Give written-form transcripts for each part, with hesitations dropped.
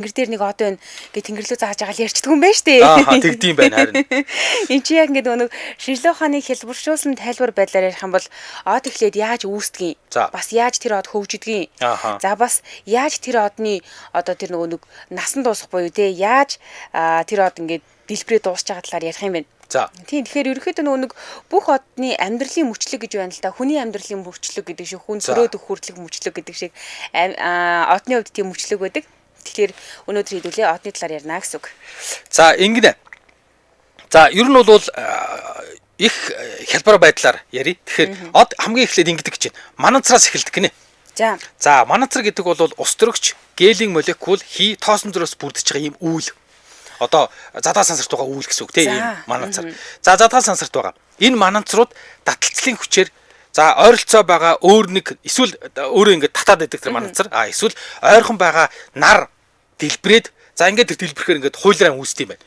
Тэнгэр дээр нэг од байна гэ тэнгэрлүү зааж байгаа л ярьчдгүй юм байна штэ. Аа тэгдэм байх харин. Энд чи яг ингээд нэг шинжлэх ухааны хэлбэршүүлсэн тайлбар байдлаар ярих юм бол од эхлээд яаж үүсдгийг, бас яаж тэр од хөгждгийг, за бас яаж тэр одны одоо тэр нөгөө нэг насан дуусах буюу те яаж тэр од ингээд дэлбэрээ дуусч байгаа талаар ярих юм байна. За. Тийм, тэгэхээр ерөнхийдөө нөгөө нэг бүх одны амьдралын мөчлөг гэж байна л да. Хүний амьдралын мөчлөг гэдэг шиг, хүн төрөөд өгөх хүртэлх мөчлөг гэдэг шиг одны хувьд тийм мөчлөг байдаг. Тэгэхээр өнөөдөр хэдүүлээ одны талаар ярина гэсэн үг. За, ингэнэ. За, ер нь бол их хялбар байдлаар ярив. Тэгэхээр од хамгийн эхлээд ингэдэг гэж байна. Мананцраас эхэлдэг гинэ. За. За, мананцар гэдэг бол ус төрөгч гелийн молекул хий тоосон зөрөөс бүрдэж байгаа ийм үүл. Одоо задгаа сансарт байгаа үүл гэсэн үг тийм ийм мананцар. За, задгаа сансарт байгаа. Энэ мананцрууд таталцлын хүчээр за ойролцоо байгаа өөр нэг эсвэл өөрөө ингээд татаад байдаг тэр мананцар. А эсвэл ойрхон байгаа нар дэлбрээд за ингээд тэр дэлбэрэхээр ингээд хуйлраа үүсдэг юм байна.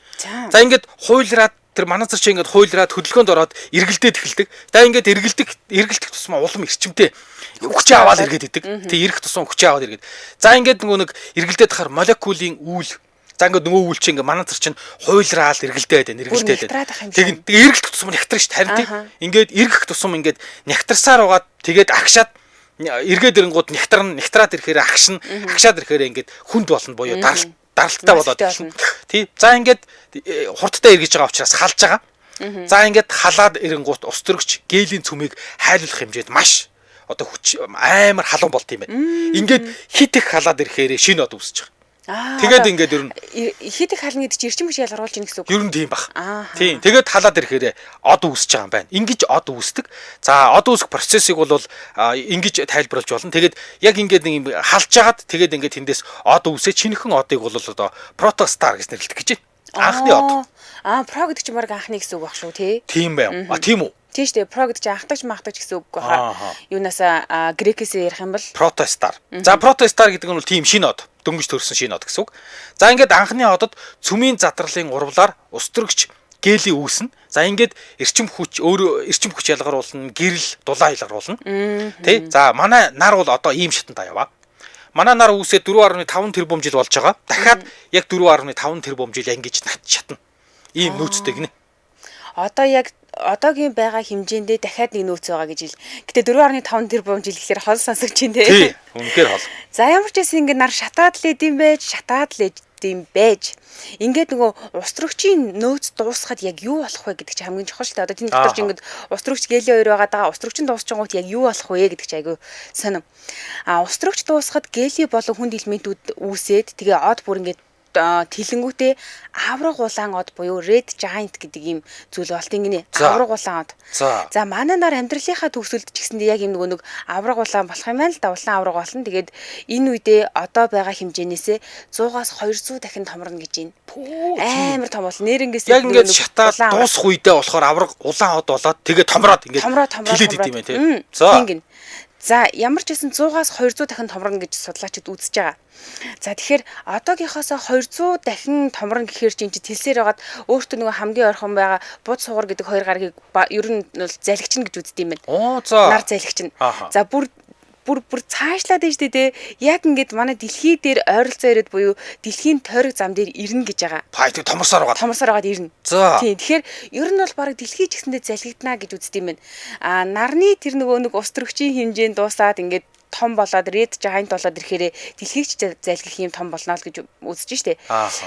За ингээд хуйлраад тэр мананцар чи ингээд хуйлраад хөдөлгөөнд ороод эргэлдээд эхэлдэг. За ингээд эргэлдэх тусмаа улам эрчимтэй хүчээ аваад эргээд идэг. Тэг эрэх тусам хүчээ аваад эргээд. За ингээд нөгөө нэг эргэлдээд хахаар молекулын үүл. За ингээд нөгөө үүл чи ингээд мананцар чинь хуйлраал эргэлдээд байна, эргэлдээд байна. Тэг эргэлдэх тусам нягтрах шүү дээ. Харин тийм ингээд эргэх тусам ингээд нягтарсаар байгаад тэгээд агшаад эргээд ирэнгууд нягтрна, нягтраад ирэхээр агшна, агшаад ирэхээр ингээд хүнд болно буюу даралттай болоод эхэлнэ. Тий. За ингээд хурдтай эргэж байгаа учраас халж байгаа. За ингээд халаад ирэнгуут ус төрөгч гелийн цөмийг хайлуулах хэмжээд маш одоо хүч амар халуун болт юм байна. Ингээд хит их халаад ирэхээр шинэ од үүсэж байгаа. Тэгээд ингээд ер нь хит их хална гэдэг чинь эрчим хүч ялгаруулж ийн гэсэн үг. Ер нь тийм бах. Тийм. Тэгээд халаад ирэхээр од үүсэж байгаа юм байна. Ингэж од үүсдэг. За од үүсэх процессыг бол ингэж тайлбарлаж болно. Тэгээд яг ингээд нэг юм халж жагаад тэгээд ингээд тэндээс од үүсээ чинхэн одыг бол одоо протостар гэж нэрлэдэг гэж байна. Анхны од. Аа, про гэдэг чинь баг анхны гэсэн үг баг шүү тий. Тийм байв. А тийм үү? Тийм шүү дээ. Про гэдэг чинь анхдагч махтагч гэсэн үг баха. Юунаас грекээс ярих юм бол протостар. За протостар гэдэг нь бол тийм шинэ од. Дөнгөж төрсэн шинэ од гэсэн үг. За ингээд анхны одод цөмийн задрлын урвлаар ус төрөгч гелийн үүснэ. За ингээд эрчим хүч өөрөө эрчим хүч ялгаруулна, гэрэл дулаан ялгаруулна. Тэ? За манай нар бол одоо ийм шатанд яваа. Манай нар үүсээ 4.5 тэрбум жил болж байгаа. Дахиад яг 4.5 тэрбум жил ангиж нат шатна. Ийм нөөцтэй гинэ. Одоо яг одоогийн байгаа хэмжээндээ дахиад нэг нөөц байгаа гэж хэл. Гэтэ 4.5 тэрбум жил гэхээр хол сонсогч юм те. Тий, үнэхээр хол. За ямар ч байсан ингэ нар шатаад л идэм байж, шатаад л идэм байж. Ингээд нөгөө ус төрөгчийн нөөц дуусахад яг юу болох вэ гэдэг чинь хамгийн чухал шүү дээ. Одоо тэнд дотор ч ингээд ус төрөгч гээлийн хоёр байгаа даа. Ус төрөгч нь дуусчингууд яг юу болох вэ гэдэг чинь айгүй сонирм. А ус төрөгч дуусахад гээлийн болон хүнд элементүүд үүсээд тэгээ од бүр ингээд тэлэнгүүтээ авраг улаан од буюу red giant гэдэг ийм зүйл болт ингэнэ. Авраг улаан од. За манай нар амьдралынхаа төгсөлд ч гэсэндээ яг юм нөгөө нэг авраг улаан болох юм байна л да. Улаан авраг болно. Тэгээд энэ үедээ одоо байгаа хэмжээнээсээ 100-аас 200 дахин томорно гэж байна. Амар том бол нэрнгээс яг ингээд шатаад дуусах үедээ болохоор авраг улаан од болоод тэгээд томроод ингээд тэлээд идэм байх тий. За ингэнэ. За ямар ч байсан 100-аас 200 дахин томорно гэж судлаачид үзэж байгаа. За тэгэхээр одоогийнхоос 200 дахин томорно гэхээр чинь тэлсээр байгаад өөртөө нөгөө хамгийн ойрхон байгаа буд сугар гэдэг хоёр гарагийг ер нь бол залгична гэж үздэг юм байна. Оо за. Нар залгична. За бүр цаашлаад байна шүү дээ. Яг ингээд манай дэлхий дээр ойролцоо ирээд буюу дэлхийн тойрог зам дээр ирнэ гэж байгаа. Пай тэг томорсоор байгаа. Томорсоор байгаад ирнэ. Тийм. Тэгэхээр ер нь бол бараг дэлхий ч гэсэндээ залгигдана гэж үздэг юм байна. А нарны тэр нөгөө нэг ус төрөгчийн хэмжээнд дуусаад ингээд том болоод red giant болоод ирэхээрээ дэлхийг ч залгих юм том болно л гэж үзэж штэ.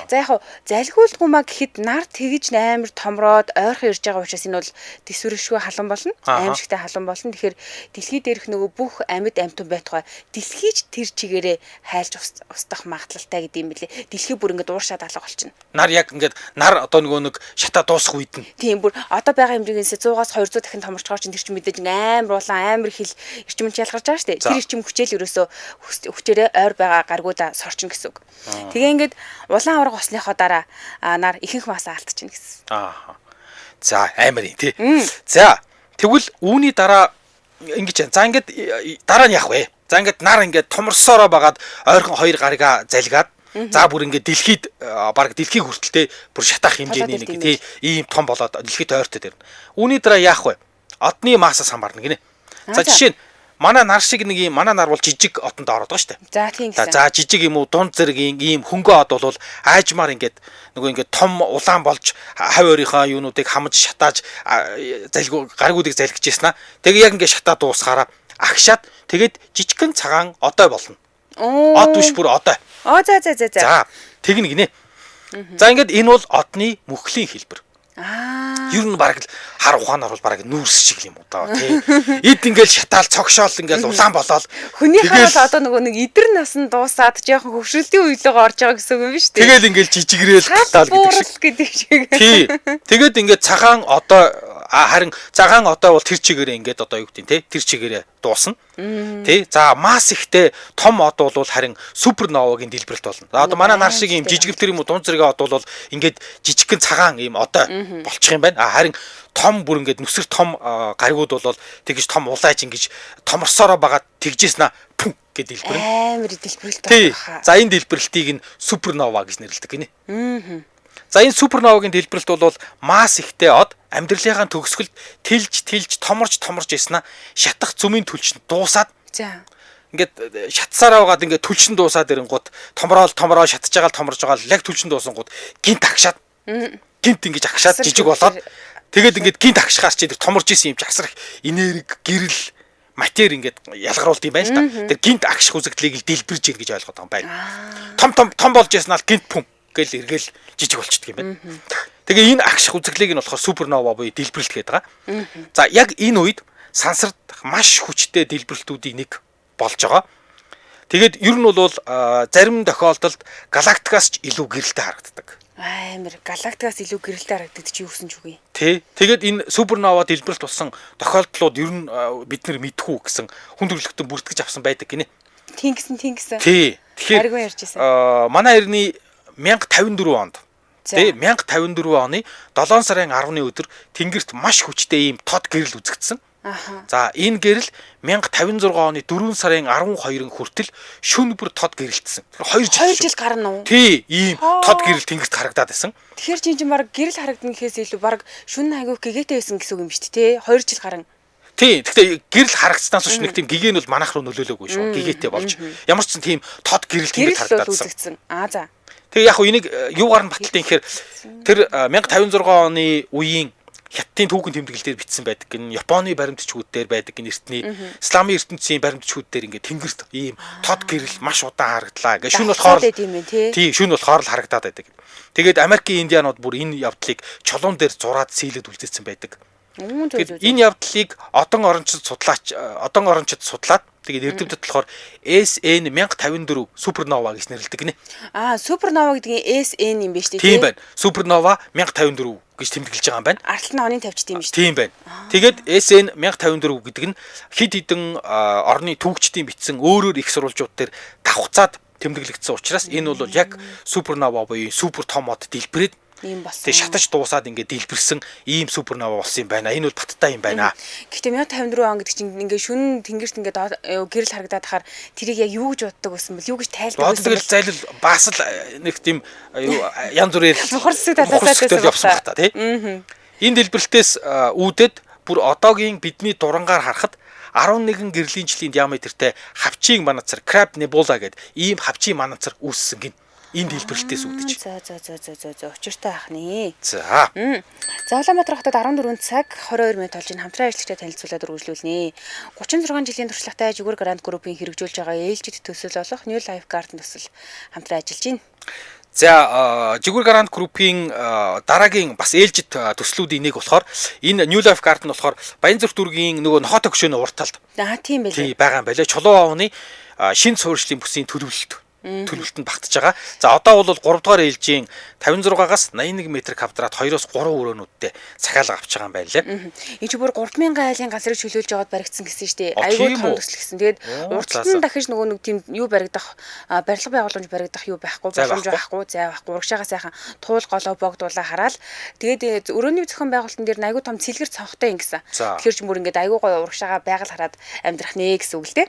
За яг хав залгиулдгүй маа гэхэд нар тэгж амар томроод ойрхон ирж байгаа учраас энэ бол төсвөршгүй халуун болно. Аимшигтай халуун болно. Тэгэхээр дэлхий дээрх нөгөө бүх амьд амьтан байтугай дэлхий ч тэр чигээрээ хайлж устдах магадлалтай гэдэг юм билээ. Дэлхий бүр ингээд ууршаад алга болчихно. Нар яг ингээд нар одоо нөгөө нэг шатаа дуусах үед нь. Тийм бүр одоо байгаа хэмжээнээс 100-аас 200 дахин томорчгоор чинь тэр чинь мэдээж амар улаан амар хил эрчим хүч ялгарч байгаа штэ. Тэр эрчим хүчээл ерөөсөө хүчээрээ ойр байгаа гаргуудаа сорчно гэсэн үг. Тэгээ ингээд улаан авраг осныхоо дараа нар ихэнх масаа алдчихна гэсэн. Аа. За амар юм тий. За тэгвэл үүний дараа ингэж за ингээд дараа нь яах вэ? За ингээд нар ингээд томорсоороо байгаад ойрхон хоёр гаригаа залгаад за бүр ингээд дэлхийд баг дэлхийг хүртэлтэй бүр шатаах хэмжээний нэг тий ийм том болоод дэлхийд ойртой дэрнэ. Үүний дараа яах вэ? Одны массаас хамаарна гинэ. За жишээ нь Манай нар шиг нэг юм манай нар бол жижиг отонд ороод байгаа шүү дээ. За тийм гэсэн. За жижиг юм уу дунд зэргийн ийм хөнгөн од бол аажмаар ингээд нөгөө ингээд том улаан болж хавь ойрынхаа юунуудыг хамж шатааж залгуу гаргуудыг залгиж яснаа. Тэгээ яг ингээд шатаа дуусгаараа агшаад тэгээд жижигхэн цагаан одой болно. Од биш бүр одой. Оо за за за за. За тэгнэ гинэ. За ингээд энэ бол одны мөхлийн хэлбэр. Аа. Ер нь бараг л хар ухаанаар бол бараг нүүрс шиг юм уу даа тий. Эд ингээл шатаал цогшоол ингээл улаан болоол. Хүнийхээ бол одоо нөгөө нэг идэр насан дуусаад жоохон хөвшрөлтийн үеилөөгөө орж байгаа гэсэн үг юм биш үү? Тэгэл ингээл жижигрээл гатаал гэдэг шиг. Тий. Тэгээд ингээд цагаан одоо харин цагаан одоо бол тэр чигээрээ ингээд одоо юу гэдэг нь тий тэр чигээрээ дуусна. Тий. За масс ихтэй том од бол харин суперновагийн дэлбэрэлт болно. За одоо манай нар шиг ийм жижигвтер юм уу дунд зэрэг од бол ингээд жижигхэн цагаан ийм одой болчих юм байна. А харин том бүр ингээд нүсэр том гаригууд бол тэгж том улайж ингэж томорсороо багаад тэгжсэн аа пүн гэж дэлбэрнэ. Амар дэлбэрэлт байна. За энэ дэлбэрэлтийг нь супернова гэж нэрлэдэг гинэ. За энэ суперновагийн дэлбэрэлт бол масс ихтэй од амьдралынхаа төгсгөлд тэлж тэлж томорч томорж яснаа шатах зүмийн түлшинд дуусаад за ингээд шатсараа байгаад ингээд түлшин дуусаад ирэнгууд томрол томроо шатж байгаа л томорж байгаа л яг түлшин дуусангууд гинт агшаад гинт ингэж агшаад жижиг болоод тэгээд ингээд гинт агшихаас чи тэр томорж исэн юм чи асар их энерги гэрэл матер ингээд ялгаруулд юм байна л та. Тэр гинт агших үзэгдлийг л дэлбэрж ийн гэж ойлгоод байгаа юм байна. Том том том болж яснаа л гинт пүм гэл эргээл жижиг болчдөг юм байна. Тэгээ энэ агших үзэглийг нь болохоор супернова буюу дэлбэрэлт гэдэг байгаа. За яг энэ үед сансарт маш хүчтэй дэлбэрэлтүүдийн нэг болж байгаа. Тэгээд ер нь бол зарим тохиолдолд галактикаас ч илүү гэрэлтэй харагддаг. Амар галактикаас илүү гэрэлтэй харагддаг чи юу гэсэн ч үгүй. Тий. Тэгээд энэ супернова дэлбэрэлт болсон тохиолдлууд ер нь бид нар мэдхүү гэсэн хүн төрөлхтөн бүртгэж авсан байдаг гинэ. Тийм гэсэн тийм гэсэн. Тий. Тэгэхээр ярьж байсан. Манай эртний 1054 онд тий 1054 оны 7 сарын 10-ны өдөр тэнгэрт маш хүчтэй ийм тод гэрэл үзэгдсэн. За энэ гэрэл 1056 оны 4 сарын 12-ын хүртэл шөнө бүр тод гэрэлтсэн. 2 жил гарна уу? Тий, ийм тод гэрэл тэнгэрт харагдаад байсан. Тэгэхээр чинь чинь баг гэрэл харагдана гэхээс илүү баг шөнө айгүйх гэгээтэй байсан гэсэн үг юм шүү дээ, тий? 2 жил гарan. Тий, гэхдээ гэрэл харагдсанаас ч нэг тийм гэгээ нь бол манайх руу нөлөөлөөгүй шүү. Гэгээтэй болж. Ямар ч сан тийм тод гэрэл тэнгэрт харагдаад. Аа за. Тэгээ яг энийг юугаар нь баталдаг юм гэхээр тэр 1056 оны үеийн Хятадын түүхэн тэмдэглэл дээр бичсэн байдаг гин, Японы баримтчгүүд дээр байдаг гин, эртний исламын ертөнцийн баримтчгүүд дээр ингээд тэнгэрт ийм тод гэрэл маш удаан харагдлаа. Ингээд шүн болохоор тий, шүн болохоор л харагдаад байдаг. Тэгээд Америкийн индианууд бүр энэ явдлыг чулуун дээр зураад сийлээд үлдээсэн байдаг. Тэгээд энэ явдлыг одон орончид судлаач одон орончид судлаад тэгээд эрдэмтэд болохоор SN 1054 супернова гэж нэрлэдэг гинэ. Аа, супернова гэдэг нь SN юм биш үү? Тийм байна. Супернова 1054 гэж тэмдэглэж байгаа юм байна. Артал нь оны тавьчт юм биш үү? Тийм байна. Тэгээд SN 1054 гэдэг нь хэд хэдэн орны түүхчдийн бичсэн өөрөөр их сурвалжууд дээр давхцаад тэмдэглэгдсэн учраас энэ бол яг супернова буюу супер том од дэлбэрээд ийм болсон. Тэгээ шатаж дуусаад ингээд дэлбэрсэн ийм супернова болсон юм байна. Энэ бол баттай юм байна. Гэхдээ 1054 он гэдэг чинь ингээд шүн тэнгэрт ингээд гэрэл харагдаад хахаар тэрийг яг юу гэж боддог байсан бэл юу гэж тайлдаг байсан бэл зайлал бас л нэг тийм янз бүрээр мухар хэсэг талаасаа байсан явсан баг та тий. Энэ дэлбэрэлтээс үүдээд бүр одоогийн бидний дурангаар харахад 11 гэрлийн жилийн диаметртэй хавчийн манацар Crab Nebula гэдэг ийм хавчийн манацар үүссэн гин. Энэ дэлбэрэлтээс үүдэж. За за за за за за учиртай ах нэ. За. За Улаанбаатар хотод 14 цаг 22 минут болж энэ хамтран ажиллагчдад танилцуулаад үргэлжлүүлнэ. 36 жилийн туршлагатай Жигүүр Гранд Группийн хэрэгжүүлж байгаа ээлжид төсөл болох New Life Garden төсөл хамтран ажиллаж байна. За Жигүүр Гранд Группийн дараагийн бас ээлжид төслүүдийн нэг болохоор энэ New Life Garden болохоор Баянзүрх дүүргийн нөгөө нохоо төгшөөний урд талд. Аа тийм байлээ. Тий байгаа юм байлээ. Чулуун аавны шин суурьшлын бүсийн төлөвлөлт нь багтж байгаа. За одоо бол 3 дугаар ээлжийн 56-аас 81 м квадрат 2-оос 3 өрөөнүүдтэй захиалга авч байгаа юм байна лээ. Энэ чи бүр 3000 айлын газрыг чөлөөлж яваад баригдсан гэсэн шүү дээ. Айгүй том төсөл гэсэн. Тэгээд урдталт нь дахиж нөгөө нэг тийм юу баригдах, барилга байгууламж баригдах юу байхгүй, боломж байхгүй, зай байхгүй. Урагшаага сайхан туул голоо богдуулаа хараал. Тэгээд өрөөний зохион байгуулалтын дээр айгүй том цэлгэр цонхтой юм гэсэн. Тэгэхээр чи бүр ингээд айгүй гоё урагшаага байгаль хараад амьдрах нэ гэсэн үг л дээ.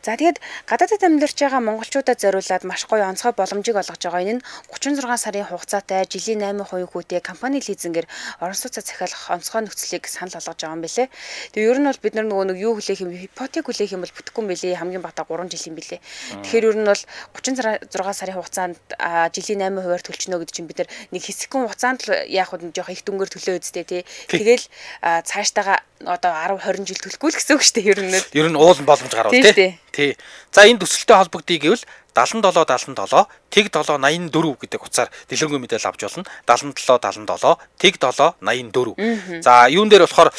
За тэгээд гадаадд амьдарч байгаа Монголчуудад зориулаад маш гоё онцгой боломжийг олгож байгаа. Энэ нь 36 сарын хугацаатай жилийн 8% хүүтэй компани лизингээр орон сууцаа захиалах онцгой нөхцөлийг санал болгож байгаа юм билэ. Тэгээ ер нь бол бид нар нөгөө нэг юу хүлээх юм, ипотек хүлээх юм бол бүтэхгүй юм билэ. Хамгийн багадаа 3 жил юм билэ. Тэгэхээр ер нь бол 36 сарын хугацаанд жилийн 8%-аар төлчнө гэдэг чинь бид нар нэг хэсэгхэн хугацаанд л яах вэ, жоох их дүнгээр төлөө үсттэй тий. Тэгэл цаашдаага одоо 10 20 жил төлөхгүй л гэсэн үг шүү дээ ер нь. Ер нь уулын боломж гарвал тий. Тий. За энэ төсөлтэй холбогдъё гэвэл 77 77 тэг 7 84 гэдэг утсаар дэлгэрэнгүй мэдээлэл авч болно. 77 77 тэг 7 84. За юун дээр болохоор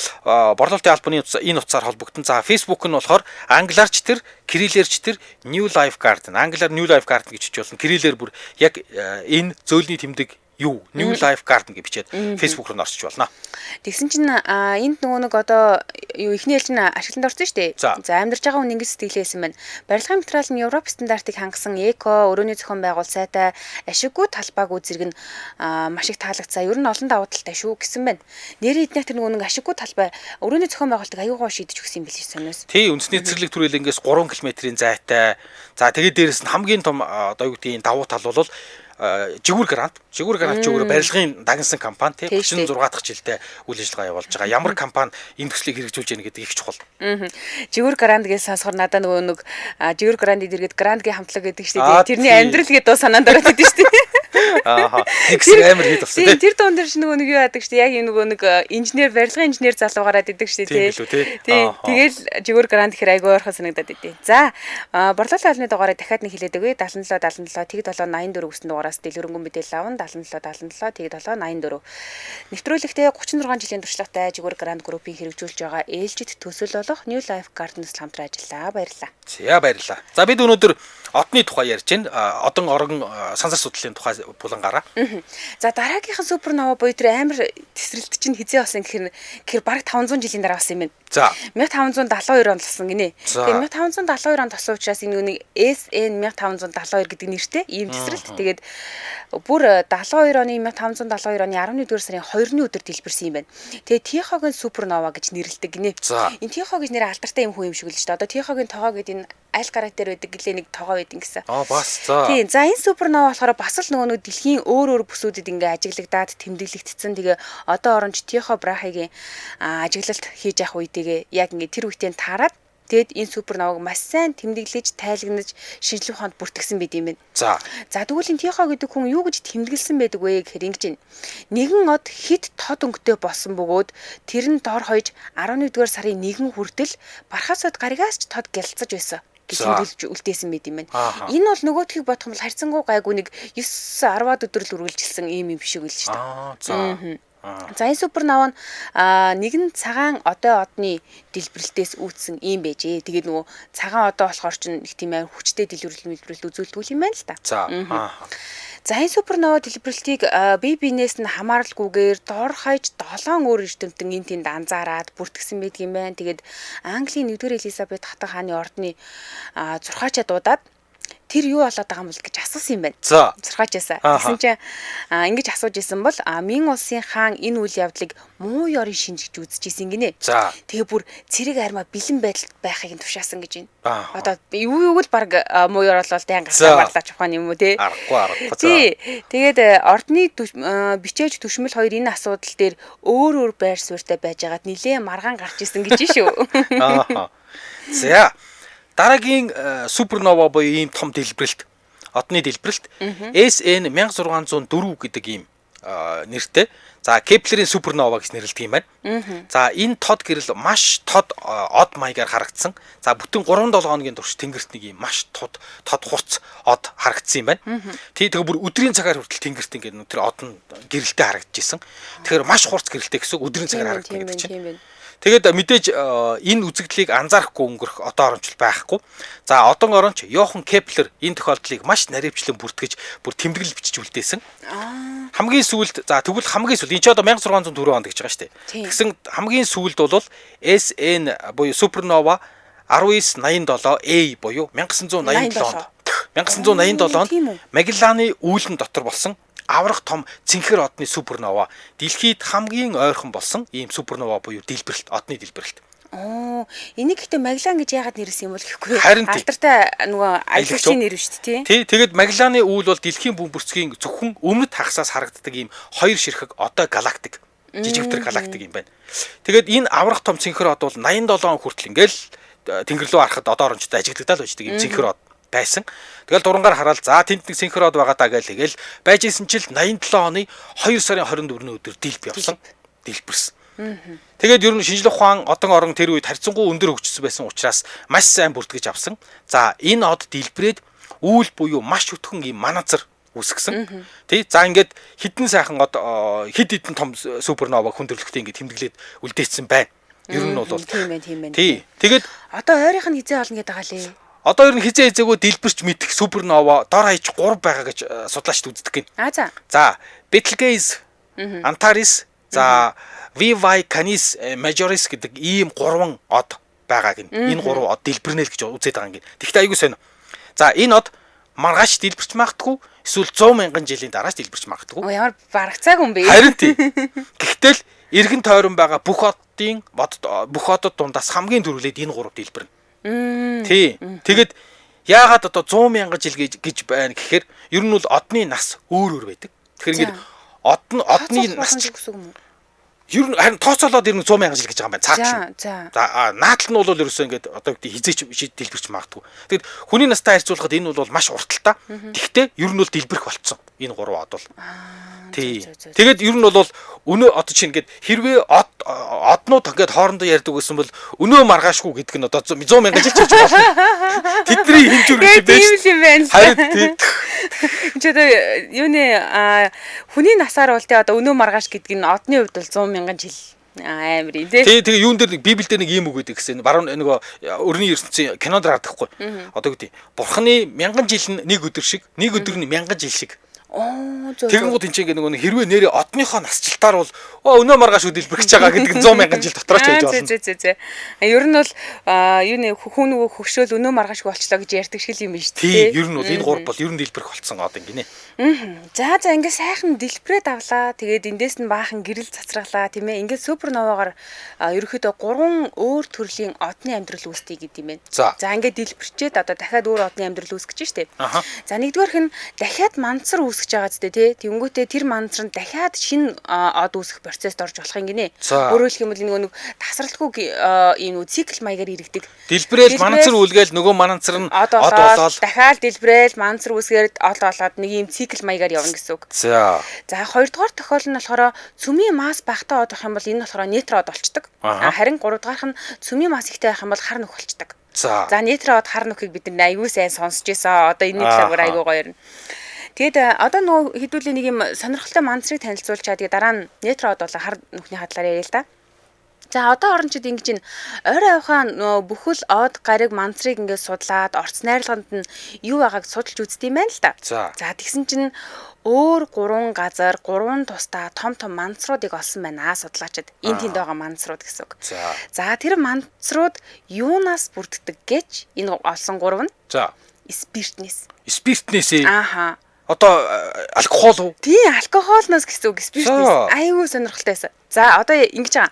борлуулалтын албаны энэ утсаар холбогдсон. За Facebook нь болохоор англиарч тэр, кириллэрч тэр New Life Garden. Англиар New Life Garden гэж бичиж болно. Кириллээр бүр яг энэ зөөлний тэмдэг юу New Life Garden гэж бичээд Facebook руу орчиж болно. Тэгсэн чинь энд нөгөө нэг одоо юу эхний ээлж нь ашиглалтанд орсон шүү дээ. За амьдарч байгаа хүн ингэж сэтгэлээсэн байна. Барилгын материал нь Европ стандартыг хангасан эко, өрөөний зохион байгуулалт сайтай, ашиггүй талбайгүй зэрэг нь маш их таалагдсан. Ер нь олон давуу талтай шүү гэсэн байна. Нэрээ эднийх тэр нөгөө нэг ашиггүй талбай, өрөөний зохион байгуулалтыг аюугаа шийдэж өгсөн юм билээ сониос. Тий, үндэсний цэцэрлэг түрээлэнгээс 3 км-ийн зайтай. За тэгээд дээрэс нь хамгийн том одоо юу гэдгийг давуу тал бол Жигүүр грант. Жигүүр грант чи өөрөө барилгын дагнсан компани тий 36 дахь жилдээ үйл ажиллагаа явуулж байгаа. Ямар компани энэ төслийг хэрэгжүүлж яах гэдэг их чухал. Жигүүр грант гэж сонсохоор надаа нөгөө нэг Жигүүр гранд дэргэд грандгийн хамтлаг гэдэг шүү дээ. Тэрний амьдрал гэдэг дуу санаанд ороод идэв шүү дээ. Аа. Нэг хэсэг амар хит болсон тий. Тэр дуун дээр ч нөгөө нэг юу яадаг шүү дээ. Яг юм нөгөө нэг инженер, барилгын инженер залуу гараад идэг шүү дээ тий. Тий. Тэгэл Жигүүр грант гэхэр айгүй ойрхон санагдаад идэв. За борлуулалтын албаны дугаарыг дахиад нэг хэлээд өгье. 77 77 тэг 7 84 гэсэн дугаараас дэлгэрэнгүй мэдээлэл аван 77 77 тэг 7 84. Нэвтрүүлэгтээ 36 жилийн туршлагатай Жигүүр Гранд Группийн хэрэгжүүлж байгаа ээлжит төсөл болох New Life Gardens хамтран ажиллаа. Баярлалаа. За баярлалаа. За бид өнөөдөр одны тухай ярьж байна. Одон орон сансар судлалын тухай булангараа. За дараагийнхан супернова буюу тэр амар тесрэлт чинь хизээ болсон гэхээр бараг 500 жилийн дараа болсон юм байна. За 1572 онд болсон гинэ. Тэгээ 1572 онд болсон учраас энэ нэг SN 1572 гэдэг нэртэй ийм тесрэлт. Тэгээд бүр 72 оны 1572 оны 11-р сарын 2-ны өдөр дэлбэрсэн юм байна. Тэгээ Тихогийн супернова гэж нэрлэдэг гинэ. Энэ Тихо гэж нэр алдартай юм хүн юм шиг л шүү дээ. Одоо Тихогийн тогоо гэдэг энэ аль гараг дээр байдаг гэлээ нэг тогоо байдаг гэсэн. Аа бас за. Тийм. За энэ супернова болохоор бас л нөгөө нэг дэлхийн өөр өөр бүсүүдэд ингээ ажиглагдаад тэмдэглэгдсэн. Тэгээ одоо оронч Тихо Брахигийн ажиглалт хийж явах үетэйгээ яг ингээ тэр үетэй таарад тэгээд энэ суперноваг маш сайн тэмдэглэж, тайлагнаж шинжлэх ухаанд бүртгэсэн байт юм байна. За. За тэгвэл энэ Тихо гэдэг хүн юу гэж тэмдэглэсэн байдаг вэ гэхээр ингэж байна. Нэгэн од хит тод өнгөтэй болсон бөгөөд тэр нь дор хойж 11-р сарын 1 хүртэл бархаас од гаригаас ч тод гялцаж байсан гэж тэмдэглэж үлдээсэн байт юм байна. Энэ бол нөгөөдхийг бодох юм бол харьцангуй гайгүй нэг 9 10-аад өдөр л үргэлжилсэн ийм юм шиг үл шүү дээ. Аа за. За энэ супернова нь нэгэн цагаан одой одны дэлбэрэлтээс үүссэн ийм байжээ. Тэгээд нөгөө цагаан одой болохоор ч нэг тийм амар хүчтэй дэлбэрэл мэлбэрэл үзүүлдэг юм байна л та. За. За энэ супернова дэлбэрэлтийг бие биенээс нь хамааралгүйгээр дор хаяж 7 өөр эрдэмтэн энэ тэнд анзаараад бүртгэсэн байдаг юм байна. Тэгээд Английн 1-р Элизабет хатан хааны ордны зурхаачаа дуудаад тэр юу болоод байгаа юм бол гэж асуусан юм байна. За. Зурхаачаасаа. Тэгсэн чинь ингэж асууж исэн бол Мин улсын хаан энэ үйл явдлыг муу ёрын шинж гэж үзэж исэн гинэ. За. Тэгээ бүр цэрэг армаа бэлэн байдалд байхыг нь тушаасан гэж байна. Одоо юу юуг л баг муу ёр болол дайн гарсан барлаач ухаан юм уу те. Аргагүй. Тий. Тэгээд ордны бичээж түшмэл хоёр энэ асуудал дээр өөр өөр байр суурьтай байжгаад нилээн маргаан гарч исэн гэж шүү. Аа. За. Дараагийн супернова буюу ийм том дэлбэрэлт, одны дэлбэрэлт SN 1604 гэдэг ийм нэртэй. За Кеплерийн супернова гэж нэрлэдэг юм байна. За энэ тод гэрэл маш тод од маягаар харагдсан. За бүтэн 3-7 хоногийн турш тэнгэрт нэг ийм маш тод хурц од харагдсан юм байна. Тий, тэгээ бүр өдрийн цагаар хүртэл тэнгэрт ингээд тэр од нь гэрэлтэй харагдчихсэн. Тэгэхээр маш хурц гэрэлтэй гэсэн өдрийн цагаар харагдана гэдэг чинь. Тэгээд мэдээж энэ үзэгдлийг анзаарахгүй өнгөрөх одоо орончл байхгүй. За одон оронч Йохан Кеплер энэ тохиолдлыг маш наривчлан бүртгэж бүр тэмдэглэл бичиж үлдээсэн. Хамгийн сүүлд за тэгвэл хамгийн сүүлд энэ ч одоо 1604 онд гэж байгаа шүү дээ. Тэгсэн хамгийн сүүлд бол SN буюу Supernova 1987A буюу 1987 онд 1987 онд Магелланы үүлэн дотор болсон аврах том цэнхэр одны супернова дэлхийд хамгийн ойрхон болсон ийм супернова буюу дэлбэрэлт, одны дэлбэрэлт. Оо, энийг гэхдээ Маглан гэж яагаад нэрсэн юм бол гэхгүй. Харин тий. Алдартай нөгөө Аялагч аялагчийн нэр шүү дээ, тий. Тий, тэгээд Магелланы үүл бол дэлхийн бөмбөрцгийн зөвхөн өмнөд хагасаас харагддаг ийм хоёр ширхэг одоо галактик, жижигвтер галактик юм байна. Тэгээд энэ аврах том цэнхэр од бол 87 он хүртэл ингээл тэнгэр рүү харахад одоо орончтой ажиглагдаад байждаг ийм цэнхэр од байсан. Тэгэл дурангаар хараад за тэнд нэг цэнхэр од байгаа даа гээл тэгэл байж исэн чил 87 оны 2 сарын 24-ний өдөр дэлб явсан. Дэлбэрсэн. Тэгээд ер нь шинжлэх ухаан одон орон тэр үед харьцангуй өндөр хөгжсөн байсан учраас маш сайн бүртгэж авсан. За энэ од дэлбрээд үүл буюу маш өтгөн ийм маназар үүсгэсэн. Тий. За ингээд хідэн сайхан од хэд хэдэн том супернова хүндрэлтэй ингээд тэмдэглээд үлдээсэн байна. Ер нь бол Тийм байх, тийм байх. Тий. Тэгээд одоо ойрынх нь хизээ олно гэдэг байгаа лээ. Одоо ер нь хизээ хизээгөө дэлбэрч мэдэх супернова дор хаяж 3 байгаа гэж судлаачид үздэг гин. А за. За Betelgeuse, Antares, за VY Canis Majoris гэдэг ийм 3 од байгаа гин. Энэ 3 од дэлбэрнэ л гэж үзээд байгаа юм гин. Тэгэхдээ айгүй сонь. За энэ од маргааш дэлбэрч магадгүй эсвэл 100 мянган жилийн дарааш дэлбэрч магадгүй. Оо ямар барагцаагүй юм бэ? Харин тий. Гэхдээ л эргэн тойрон байгаа бүх одын бүх одод дундаас хамгийн түрүүлээд энэ 3 дэлбэрнэ. Тий. Тэгээд яагаад одоо 100 мянган жил гэж байна гэхээр ер нь бол одны нас өөр өөр байдаг. Тэгэхээр ингээд од нь одны нас гэсэн юм уу? Ер нь харин тооцоолоод ер нь 100 мянган жил гэж байгаа юм байна. Цааш. За. За наатал нь бол ерөөсөө ингээд одоо гэдэг хизээч дэлбэрч магадгүй. Тэгэд хүний настай харьцуулахад энэ бол маш урталтай. Тэгэхдээ ер нь бол дэлбэрэх болцсон. Энэ 3 од бол. Тий. Тэгээд ер нь бол өнөө одоо чинь ингээд хэрвээ од однууд ингээд хоорондоо ярьдаг байсан бол өнөө маргаашгүй гэдэг нь одоо 100 мянган жил ч гэж болно. Тэдний хэмжүүр гэж байж. Тийм юм байна. Харин тий. Энд чи одоо юуны хүний насаар бол тий одоо өнөө маргааш гэдэг нь одны хувьд бол 100 мянган жил амар юм тий. Тий, тэгээ юун дээр нэг Библиэлд нэг ийм үг гэдэг гэсэн. Баруун нөгөө өрний ертөнцийн кинонд гардаг хгүй. Одоо гэдэг. Бурхны мянган жил нь нэг өдөр шиг, нэг өдөр нь мянган жил шиг. Оо зөв. Тэгэнгүүт энэ чинь ингээ нөгөө хэрвээ нэрээ одныхоо насжилтаар бол өнөө маргааш дэлбэрч байгаа гэдэг нь 100 мянган жил дотроо ч байж болно. Зөө. Ер нь бол юуны хүн нөгөө хөгшөөл өнөө маргаашгүй болчлоо гэж ярьдаг шиг юм биш үү? Тий, ер нь бол энэ гурав бол ер нь дэлбэрэх болцсон од ингэнэ. За ингээ сайхан дэлбэрээд авлаа. Тэгээд эндээс нь баахан гэрэл цацраглаа тийм ээ. Ингээд суперновагаар ерөнхийдөө 3 өөр төрлийн одны амьдрал үүсдэг гэдэг юм байна. За ингээд дэлбэрчээд одоо дахиад өөр одны амьдрал үүсгэж штеп. За нэгдүгээрх нь дахиад мансар үүсгэж байгаа зү тий. Тэнгүүтээ тэр мансар нь дахиад шинэ од үүсэх процессд орж болох юм гинэ. Өөрөөр хэлэх юм бол нөгөө нэг тасралтгүй ийм нөгөө цикл маягаар иргэдэг. Дэлбэрээл мансар үлгээл нөгөө мансар нь од болоод дахиад дэлбэрээл мансар үүсгээд од болоод нэг ийм цикл маягаар явна гэсэн үг. За. За хоёрдугаар тохиолдол нь болохоор цөмийн масс багтаа од байх юм бол энэ болохоор нейтро од болчдөг. Харин гуравдугаарх нь цөмийн масс ихтэй байх юм бол хар нүх болчдөг. За нейтро од хар нүхийг бид нар аягүй сайн сонсч байсан. Одоо энэний талаар бүр аягүй гоё юм. Тэгээд одоо нөгөө хэдүүлээ нэг юм сонирхолтой мансрыг танилцуулчаа. Тэгээд дараа нь нейтро од болон хар нүхний хадлаар яриа л да. За одоо орончид ингэж ин ойрын авхаа бүхэл од гариг мансрыг ингээд судлаад орц найрлаганд нь юу байгааг судалж үздэг юм байна л да. За тэгсэн чинь өөр 3 газар 3 тусдаа том том мансруудыг олсон байна судлаачид. Энэ тэнд байгаа мансрууд гэсэн үг. За тэр мансрууд юунаас бүрддэг гэж энэ олсон гурав нь? За спиртнээс. Спиртнээс. Ааха. Одоо алкогол уу? Тийм, алкоголноос гэсэн үг, спиртнээс. Айгүй сонирхолтой байсан. За одоо ингэж байгаа.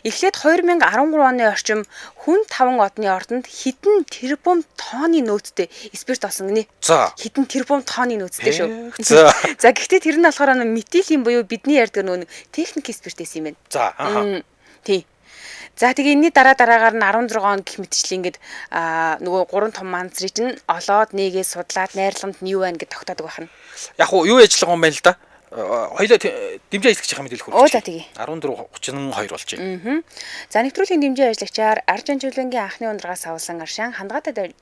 Эхлээд 2013 оны орчим хүн 5 одны ордонд хэдэн тэрбум тооны нөөцтэй спирт олсон гинэ. За. Хэдэн тэрбум тооны нөөцтэй шүү. За. За гэхдээ тэр нь болохоор метилийн буюу бидний ярьдаг нөгөө техник спирт байсан юм байна. За. Аха. Тийм. За тэгээ энэний дараа дараагаар нь 16 он гэх мэтчлэн ингээд нөгөө 3 том мансрыг чинь олоод нэгээ судлаад найрлаганд нь юу байна гэж тогтоодог байна. Яг уу юу ажиллах юм бэ л да? Хоёлоо дэмжин ажиллагчийн мэдээлэл хүргэж. Оо за тэгье. 14:32 болж байна. За нэвтрүүлгийн дэмжин ажиллагчаар Аржанчивлангийн анхны ундрагаас авсан аршаан хандгаатай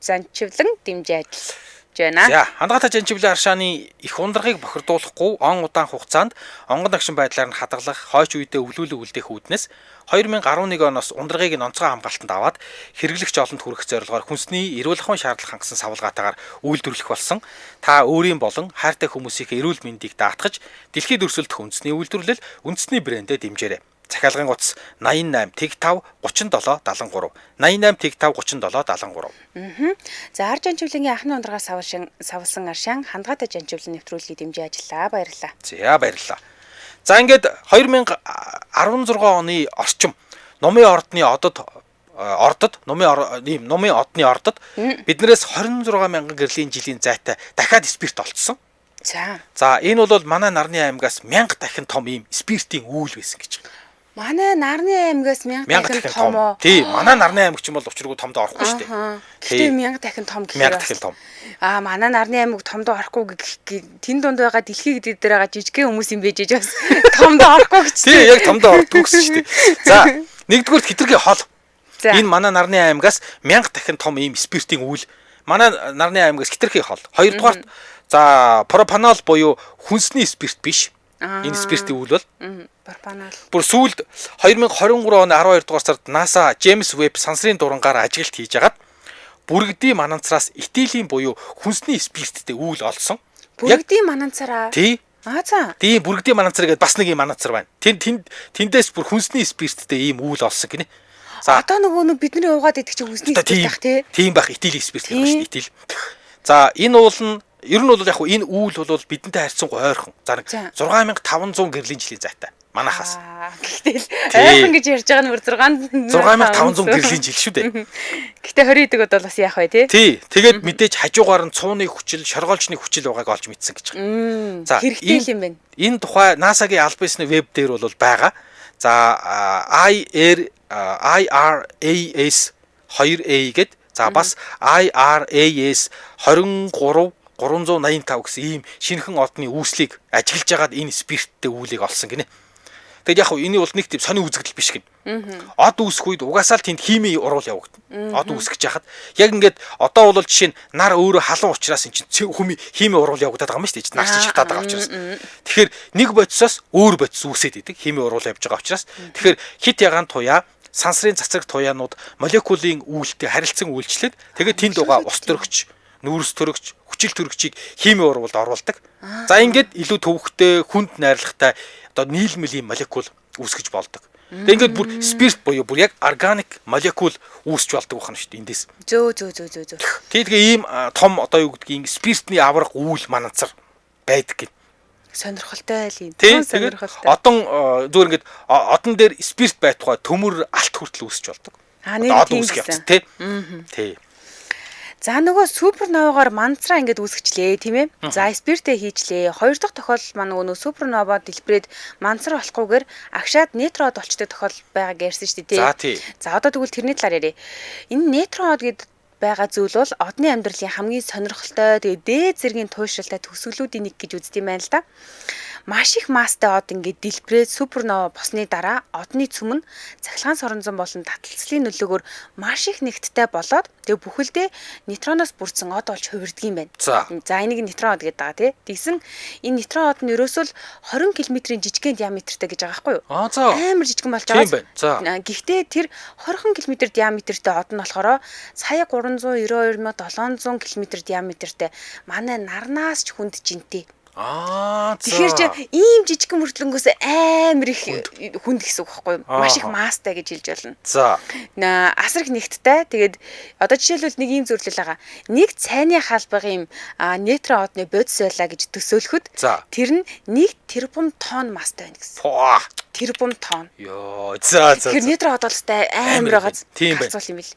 занчивлан дэмжин ажиллаж байна. За хандгаатай занчивлан аршааны их ундрагыг бохирдуулахгүй он удаан хугацаанд онгон агшин байдлаар нь хадгалах, хойч үедээ өвлүүлэг үлдээх үүднээс 2011 оноос ундрагыг нь онцгой хамгаалтанд аваад хэрэглэгч олонд хүргэх зорилгоор хүнсний эрүүл ахуйн шаардлага хангасан савлгаатайгаар үйлдвэрлэх болсон. Та өөрийн болон хайртай хүмүүсийнхээ эрүүл мэндийг даатгаж дэлхийд өрсөлдөх үндэсний үйлдвэрлэл үндэсний брэндээ дэмжээрэй. Захиалгын утас 88 5 37 73 88 5 37 73. За Аржанчивлангийн анхны ундрагаас савлсан аршаан хандгаатай жанчивлан нэвтрүүлгийг дэмжиж ажиллаа. Баярлалаа. За баярлалаа. За ингээд 2016 оны орчим Нумын ордны одод ордод нумын ийм нумын одны ордод биднээс 26 мянган гэрлийн жилийн зайтай дахиад спирт олцсон. За. За энэ бол манай нарны аймгаас 1000 дахин том ийм спиртийн үүл байсан гэж байна. Манай нарны аймгаас 1000 дахин том уу? Тий, манай нарны аймаг ч юм бол учиргүй томдоо орохгүй шүү дээ. Гэхдээ 1000 дахин том гэхээр 1000 дахин том. Аа, манай нарны аймаг томдоо орохгүй гэх тэн дунд байгаа дэлхий гэдэг дээр байгаа жижигхэн хүмүүс юм байж ээж бас томдоо орохгүй гэж. Тий, яг томдоо ордгоо гэсэн шүү дээ. За, нэгдүгээр хитрхи хол. Энэ манай нарны аймгаас 1000 дахин том ийм спиртийн үүл. Манай нарны аймгаас хитрхи хол. Хоёрдугаарт за пропанол буюу хүнсний спирт биш. Энэ спиртийн үйл бол пропанол. Бүр сүүлд 2023 оны 12 дугаар сард NASA James Webb сансрын дурангаар ажиглалт хийж агаад бүрэгдийн мананцраас этилийн буюу хүнсний спирттэй үйл олсон. Бүрэгдийн мананцараа. Тий. Аа за. Тийм, бүрэгдийн мананцар гэдэг бас нэг юм мананцар байна. Тэндээс бүр хүнсний спирттэй ийм үйл олсон гинэ. За одоо нөгөө нэг бидний уугаад идэх чинь хүнсний спирт ах тий. Тийм байх, этилийн спирт гэх юм шүү дээ, этил. За энэ уул нь ер нь бол яг энэ үүл бол бидэнтэй харьцангуй ойрхон. За 6500 гэрлийн жилийн зайтай. Манайхаас. Гэхдээ л ойрхон гэж ярьж байгаа нь бүр 6500 гэрлийн жил шүү дээ. Гэхдээ 20 идэг бол бас яах вэ тий? Тий. Тэгээд мэдээж хажуугаар нь цууны хүчил, шоргоолжны хүчил байгааг олж мэдсэн гэж байгаа. За хэрэгтэй юм байна. Энэ тухай NASA-гийн албан ёсны веб дээр бол байгаа. За IRAS 2A гээд за бас IRAS 23 385 гэсэн ийм шинэхэн одны үүслийг ажиглаж агаад энэ спирттэй үүлийг олсон гинэ. Тэгэд яг хөө энэ бол нэг тийм сони үзэгдэл биш гин. Од үүсэх үед угаасаа л тэнд химийн уруул явагдана. Од үүсгэж яхад яг ингээд одоо бол жишээ нь нар өөрөө халуун учраас эн чинь химийн уруул явагдаад байгаа юм шүү дээ. Нар чинь шатаад байгаа учраас. Тэгэхээр нэг бодисоос өөр бодис үүсээд идэг. Химийн уруул явж байгаа учраас. Тэгэхээр хит ягаан туяа сансрын цацраг туяанууд молекулын үйлтэй харилцан үйлчлээд тэгээд тэнд байгаа ус төрөгч, нүүрс төрөгч, хүчил төрөгчийг химийн урвалд оруулдаг. За ингээд илүү төвөгтэй, хүнд найрлагатай одоо нийлмэл ийм молекул үүсгэж болдог. Тэгээд ингээд бүр спирт буюу бүр яг органик молекул үүсч болдог байна шүү дээ эндээс. Зөө зөө зөө зөө зөө. Тэгээ ийм том одоо юу гэдгийг спиртний авраг үүл мананцар байдаг гин. Сонирхолтой л юм. Сонирхолтой. Одон зүгээр ингээд одон дээр спирт байтугай төмөр алт хүртэл үүсч болдог. Аа нэг тийм үүсгэх явц тий. Тий. За нөгөө суперновагаар манцраа ингээд үүсгэчлээ тийм ээ. За спиртээ хийчлээ. Хоёр дахь тохиолдол маань нөгөө супернова дэлбэрээд манцар болохгүйгээр агшаад нейтрон од болчтой тохиолдол байгааг ярьсан шүү дээ тий. За тий. За одоо тэгвэл тэрний талаар ярья. Энэ нейтрон од гэдэг байгаа зүйл бол одны амьдралын хамгийн сонирхолтой тэгээ дээд зэргийн туйшралтай төсөглүүдийн нэг гэж үздэг юм байна л да. Маш их масстай од ингээд дэлбэрээд супернова босны дараа одны цөм нь цахилгаан соронзон болон таталцлын нөлөөгөөр маш их нэгттэй болоод тэгээ бүхэлдээ нейтроноос бүрдсэн од болж хувирдаг юм байна. За энийг нейтрон од гэдэг байгаа тий. Тэгсэн энэ нейтрон од нь ерөөсөө л 20 км-ийн жижигхэн диаметртэй гэж байгаа байхгүй юу? Амар жижигхэн болж байгаа. Гэхдээ тэр 20 км диаметртэй од нь болохоор сая 392 700 км диаметртэй манай нарнаас ч хүнд жинтэй. Аа за. Тэгэхээр чи ийм жижигхэн мөртлөнгөөс амар их хүнд гэсэн үг байхгүй юу? Маш их масстай гэж хэлж болно. За. Асар их нэгттэй. Тэгээд одоо жишээлбэл нэг ийм зөвлөл байгаа. Нэг цайны халбагын нейтрон одны бодис байлаа гэж төсөөлөхөд тэр нь 1 тэрбум тонн масстай байна гэсэн. Тэрбум тонн. Йоо. За за. Тэгэхээр нейтрон од болстой амар байгаа. Харьцуул юм бил.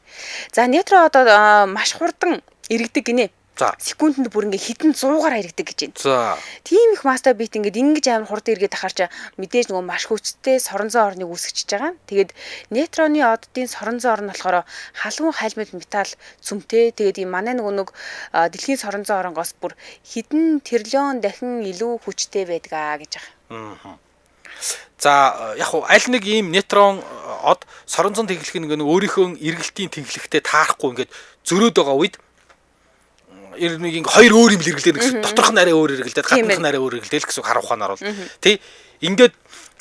За нейтрон од маш хурдан эргэдэг гинэ. Секундэнд бүр ингээ хэдэн 100-аар эргэдэг гэж байна. За. Тийм их мастай бит ингээд ингэж амар хурдан эргээд ахаар чи мэдээж нөгөө маш хүчтэй соронзон орныг үүсгэж байгаа. Тэгээд нейтроны оддын соронзон орн болохоор халуун хайлмал металл цөмтэй. Тэгээд ийм манай нөгөө нэг дэлхийн соронзон оронгоос бүр хэдэн триллион дахин илүү хүчтэй байдаг аа гэж байгаа. За яг хуу аль нэг ийм нейтрон од соронзон тэнхлэх нэг өөрийнхөө эргэлтийн тэнхлэхтэй таарахгүй ингээд зөрөөд байгаа үед ер нэг ингээ хоёр өөр юм л эргэлдээд гэсэн. Доторх нь арай өөр эргэлдээд, гаднах нь арай өөр эргэлдээл гэсэн хар ухаанаар бол. Тий. Ингээд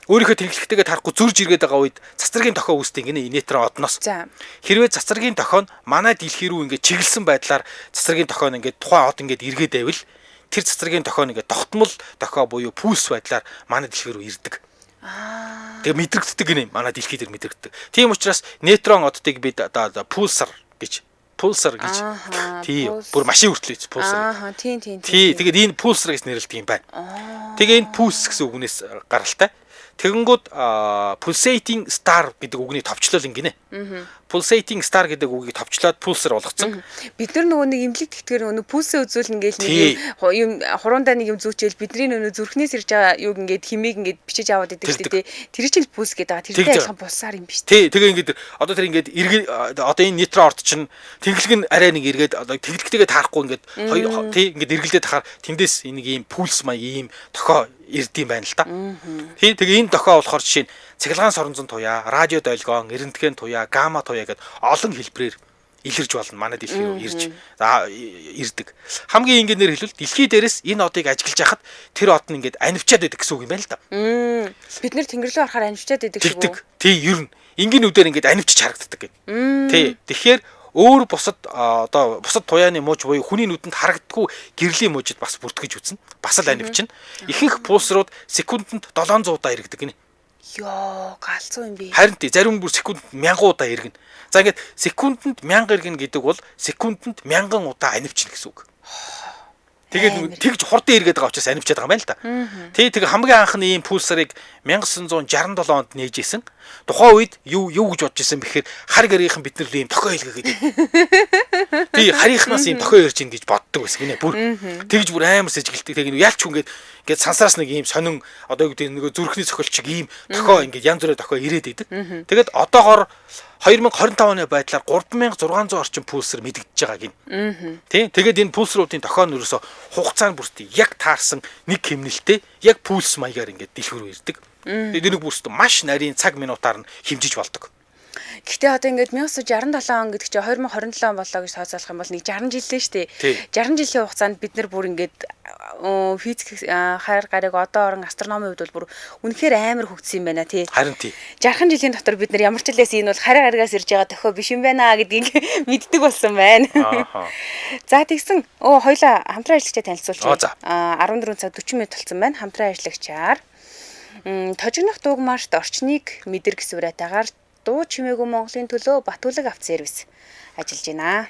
өөрийнхөө тэнхлэхтэйгээ таарахгүй зөрж эргээд байгаа үед цацрагийн дохио үүсдэг гинэ нейтрон одноос. Хэрвээ цацрагийн дохио нь манай дэлхий рүү ингээ чиглэсэн байдлаар цацрагийн дохио нь ингээ тухайн од ингээд эргээд байвал тэр цацрагийн дохио нь ингээ тогтмол дохио буюу пульс байдлаар манай дэлхий рүү ирдэг. Тэгээ мэдрэгддэг гинэ манай дэлхий дээр мэдрэгддэг. Тийм учраас нейтрон оддыг бид одоо пульсар гэж пульсар гэж. Тий, бүр машин хүртэл ийц пульсар. Аа, тийм тийм. Тий, тэгээд энэ пульсар гэж нэрлэдэг юм байна. Тэгээ энэ пульс гэсэн үгнээс гаралтай. Тэгэнгүүт pulsating star гэдэг үгний товчлол ингэнэ. Pulsating star гэдэг үгийг товчлоод pulsar болгоцсон. Бид нар нөгөө нэг имлэг тэгтгэр нөгөө пульсээ үзүүлнэ гээл нэг юм хуруундаа нэг юм зүүчээл бидний нөгөө зүрхнээс ирж байгаа юуг ингээд химийг ингээд бичиж аваад идэг шүү дээ. Тэр чинь пульс гэдэг байгаа. Тэртэй адилхан пульсар юм биш. Тий, тэгээ ингээд одоо тэр ингээд эргээ одоо энэ нитро орд чинь тэнхлэг нь арай нэг эргээд одоо тэнхлэгтэйгээ таарахгүй ингээд тий ингээд эргэлдээд тахаар тэндээс нэг ийм пульс маяг ийм дохио ирдэм байна л да. Тий, тэгээ энэ дохио болохоор жишээ нь цахилгаан соронзон туяа, радио долгион, эрентген туяа, гамма туяа гэдээ олон хэлбэрээр илэрж болно. Манай дэлхий рүү ирж ирдэг. Хамгийн энгийнээр хэлбэл дэлхий дээрээс энэ одыг ажиглаж яхад тэр од нь ингээд анивчаад байдаг гэсэн үг юм байна л да. Бид нэр тэнгэр рүү харахаар анивчаад байдаг шиг үү? Тий, ер нь энгийн үдээр ингээд анивчиж харагддаг гэх. Тий. Тэгэхээр өөр бусад одоо бусад туяаны мууч буюу хүний нүдэнд харагддаггүй гэрлийн муужид бас бүртгэж үзнэ. Бас л анивчна. Ихэнх пульсрууд секундэд 700 удаа эргэдэг гинэ. Йоо, галзуу юм би. Харин тий, зарим бүр секундэд 1000 удаа эргэнэ. За ингээд секундэд 1000 эргэнэ гэдэг бол секундэд 1000 удаа анивчна гэсэн үг. Тэгээд тэгж хурдан эргээд байгаа учраас анивчаад байгаа юм байна л да. Тий, тэг хамгийн анхны ийм пульсарыг 1967 онд нээж исэн. Тухайн үед юу гэж бодож исэн бэхээр хар гэрийнхэн бид нар ийм дохио хэлгээ гэдэг. Тий, харийнхнаас ийм дохио ирж ийн гэж боддог байсан гинэ. Бүр тэгж бүр амар сэжгэлдэг. Тэг ялч хүн ингээд сансараас нэг ийм сонин одоо юу гэдэг нэг зүрхний цохилт шиг ийм дохио ингээд янз бүрийн дохио ирээд идэг. Тэгээд одоогоор 2025 оны байдлаар 3600 орчим пульсар мэдэгдэж байгаа гин. Тий. Тэгээд энэ пульсруудын дохио нь ерөөсө хугацаанд бүрт яг таарсан нэг хэмнэлттэй яг пульс маягаар ингээд дэлхүү рүү ирдэг. Тэгээд энийг бүрт маш нарийн цаг минутаар нь хэмжиж болдог. Гэхдээ одоо ингээд 1967 он гэдэг чинь 2027 он боллоо гэж тооцоолох юм бол нэг 60 жилээ шүү дээ. 60 жилийн хугацаанд бид нар бүр ингээд физик хайр гариг одоо орон астрономийн хувьд бол бүр үнэхээр амар хөгжсөн юм байна тий. Харин тий. 60 жилийн дотор бид нар ямар ч лээс энэ бол харь гаригаас ирж байгаа дохио биш юм байна гэдгийг мэддэг болсон байна. За тэгсэн хоёлаа хамтран ажиллагчаа танилцуулчих. 14 цаг 40 минут болсон байна. Хамтран ажиллагчаар тожигнох дуугмаарт орчныг мэдэр гэсэн уриатаагаар дуу чимээгүй Монголын төлөө Батүлэг автосервис ажиллаж байна.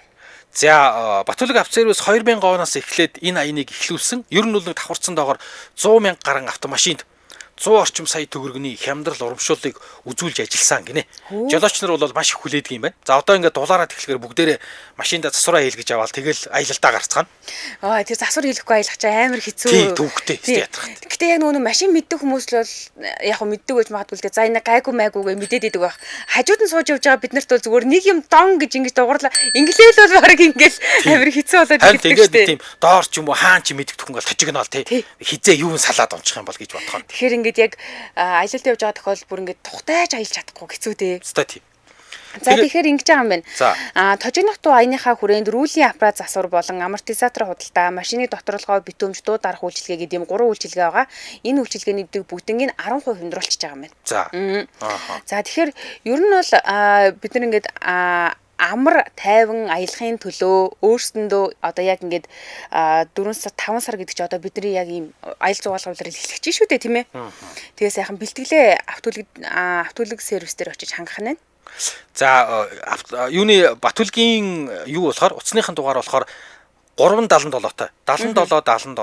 За Батүлэг автосервис 2000 оноос эхлээд энэ аяныг эхлүүлсэн. Ер нь бол нэг давхарцсан доогоор 100 мянга гаруй автомашинд 100 орчим сая төгрөгийн хямдрал урамшууллыг үзүүлж ажилласан гинэ. Жолооч нар бол маш их хүлээдэг юм байна. За одоо ингээд дулаараа тэгэхээр бүгдээрээ машинда засвараа хийлгэж аваад тэгэл аялалдаа гарцгаана. Аа тэр засвар хийлгэхгүй аялах чинь амар хэцүү. Тий, төвөгтэй ятрах. Гэтэ яг нөгөө машин мэддэг хүмүүс л бол яг хөө мэддэг байж магадгүй л дээ. За энэ гайгүй майгүйгээ мэдээд идэг байх. Хажууд нь сууж явж байгаа бид нарт бол зүгээр нэг юм дон гэж ингэж дугуурлаа. Инглээл бол баг ингээл амар хэцүү болоод ирдэг шүү дээ. Тийм доор ч юм уу хаан ч мэддэг хүн бол тожигноо тий. Хизээ юун салаад унчих юм бол гэж бодохоор. Тэгэхээр ингээд яг аялалд явж байгаа тохиолдолд бүр ингээд тухтайж аялж чадахгүй хэцүү дээ. Өстой тийм. За тэгэхээр ингэж байгаа юм байна. Тожигнох дуу аяныхаа хүрээнд рүүлийн аппарат засвар болон амортизатор худалдаа, машины доторлогоо, битүүмж, дуу дарах үйлчилгээ гэдэг ийм 3 үйлчилгээ байгаа. Энэ үйлчилгээний бүгднийг 10% хямдруулчихж байгаа юм байна. За. За тэгэхээр ер нь бол бид нар ингээд амар тайван аялахын төлөө өөрсөндөө одоо яг ингээд 4 сар 5 сар гэдэг чи одоо бидний яг ийм аял зугаалгуулаар эхлэх чинь шүү дээ тийм ээ. Тэгээ сайхан бэлтгэлээ автөлөг сервис дээр очиж хангах нь. За юуны Батүлгийн юу болохоор утасныхын дугаар болохоор 377-той 77 77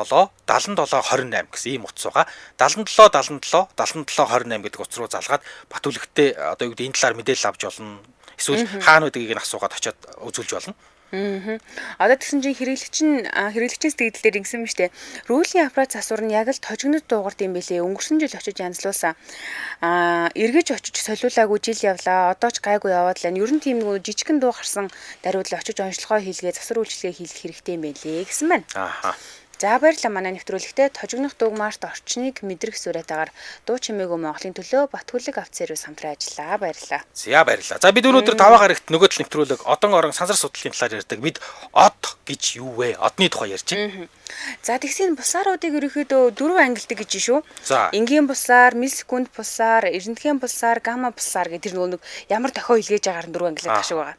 77 28 гэсэн ийм утас байгаа. 77 77 77 28 гэдэг утас руу залгаад Батүлэгтээ одоо юу гэдэг энэ талаар мэдээлэл авч болно. Эсвэл хаана байдгийг нь асуугаад очиод үзүүлж болно. Одоо тэгсэн чинь хэрэглэгчийн сэтгэлдээр ингэсэн биз дээ. Рүүлийн аппарат засвар нь яг л тожигнод дуугард юм бэлээ. Өнгөрсөн жил очиж янзлуулсан. Эргэж очиж солиулаагүй жил явлаа. Одоо ч гайгүй яваад л байна. Ер нь тийм нэг жижигхэн дуу гарсан даруйд л очиж онцлогоо хийлгээ, засвар үйлчилгээ хийлгэх хэрэгтэй юм бэлээ гэсэн байна. Ааха. За баярлалаа манай нэвтрүүлэгтээ тожигнох дуугмаарт орчныг мэдрэх сүрэтайгаар дуу чимээгүй Монголын төлөө Батүлэг автосервис хамтран ажиллаа. Баярлалаа. За баярлалаа. За бид өнөөдөр 5 гарагт нөгөө тал нэвтрүүлэг одон орон сансар судлалын талаар ярьдаг. Бид од гэж юу вэ? Одны тухай ярьж байна. За тэгсэн пульсаруудыг ерөнхийдөө дөрвөн ангилдаг гэж шүү. Энгийн пульсар, миллисекунд пульсар, эрентген пульсар, гамма пульсар гэх тэр нөгөө нэг ямар дохио илгээж байгаагаар нь дөрвөн ангилдаг шиг байгаа.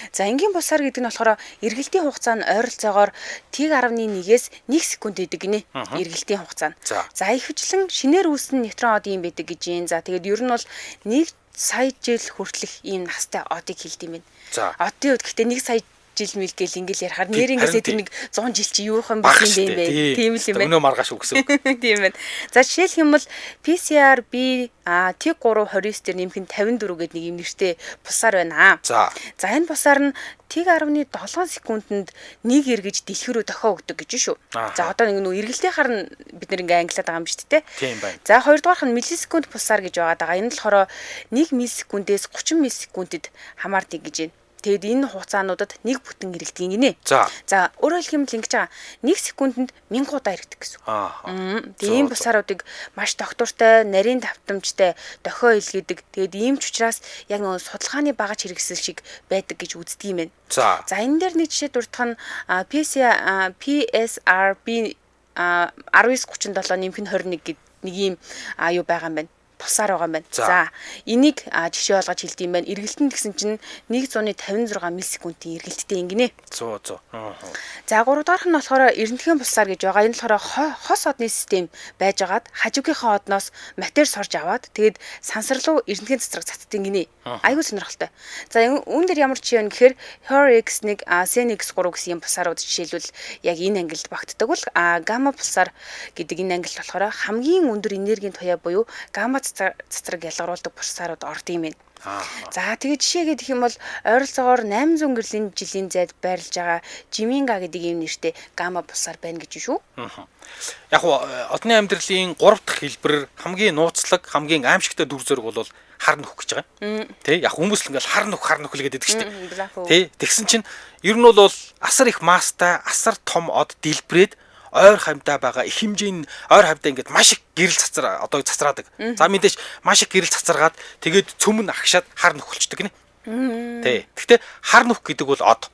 За энгийн пульсар гэдэг нь болохоор эргэлтийн хугацаа нь ойролцоогоор 1.1-ээс 1 секунд байдаг гинэ. Эргэлтийн хугацаа нь. За ихэвчлэн шинээр үүсэн нейтрон од юм байдаг гэж юм. За тэгээд ер нь бол 1 сая жил хүртэлх ийм настай одыг хэлдэг юм байна. Одын хувьд гэхдээ 1 сая жил мил гэл ингээл ярихаар нэр ингээсээ тэр нэг 100 жил чи юу юм бэ юм бэ? Тийм л юм байна. Өнөө маргааш үг гэсэн үг. Тийм байна. За жишээлх юм бол PCR B T3 29 дээр нэмэх нь 54 гэдэг нэг юм нэртэй пульсар байна. За. За энэ пульсар нь 1.7 секундэд нэг эргэж дэлхий рүү дохио өгдөг гэж шүү. За одоо нэг нүү эргэлтийнхаар нь бид нэр ингээ ангилаад байгаа юм шүү дээ. Тийм байна. За хоёрдугаарх нь миллисекунд пульсар гэж байгаа даа. Энэ нь болохоор 1 миллисекундээс 30 миллисекундэд хамаардаг гэж байна. Тэгэд энэ хугацаануудад нэг бүтэн эргэлдэг гинэ. За. За өөрөөр хэлэх юм бол ингэж байгаа. 1 секундэд 1000 удаа эргэдэг гэсэн үг. Тэгээ ийм пульсаруудыг маш тогтвортой, нарийн давтамжтай дохио илгээдэг. Тэгээд ийм ч учраас яг нөгөө судалгааны багаж хэрэгсэл шиг байдаг гэж үздэг юм байна. За. За энэ дээр нэг жишээ дурдах нь PSRB 1937 нэмэх нь 21 гэд нэг ийм юу байгаа юм байна. Пульсар байгаа юм байна. За энийг жишээ болгож хэлдэг юм байна. Эргэлтэн гэсэн чинь 156 миллисекундын эргэлттэй ингэнэ. 100. За гуравдугаарх нь болохоор эрдэнэхэн пульсар гэж байгаа. Энэ болохоор хос одны систем байжгаад хажуугийнхаа одноос матер сорж аваад тэгээд сансар руу эрдэнэхэн цацраг цацдаг гинэ. Айгуу сонирхолтой. За үүн дээр ямар жишээ вэ гэхээр Her X1, Sen X3 гэсэн юм пульсарууд жишээлбэл яг энэ ангилд багтдаг бол гамма пульсар гэдэг энэ ангилд болохоор хамгийн өндөр энергийн туяа буюу гамма цацраг ялгаруулдаг пульсарууд орд юм байна. За тэгээ жишээ гэх юм бол ойролцоогоор 800 гэрлийн жилийн зайд байрлаж байгаа Жиминга гэдэг ийм нэртэй гамма пульсар байна гэж шүү. Яг уу одны амьдралын 3 дахь хэлбэр хамгийн нууцлаг, хамгийн аимшигтай дүр зураг бол хар нөх гэж байгаа. Тэ яг хүмүүс л ингээл хар нөх л гэдэг шүү дээ. Тэ тэгсэн чинь ер нь бол асар их масстай, асар том од дэлбрээд ойр хамдаа байгаа их хэмжээний ойр хамдаа ингээд маш их гэрэл цацраа одоо цацраадаг. За мэдээж маш их гэрэл цацаргаад тэгээд цөм нь агшаад хар нөхөлчдөг гинэ. Тэ. Гэхдээ хар нүх гэдэг бол од.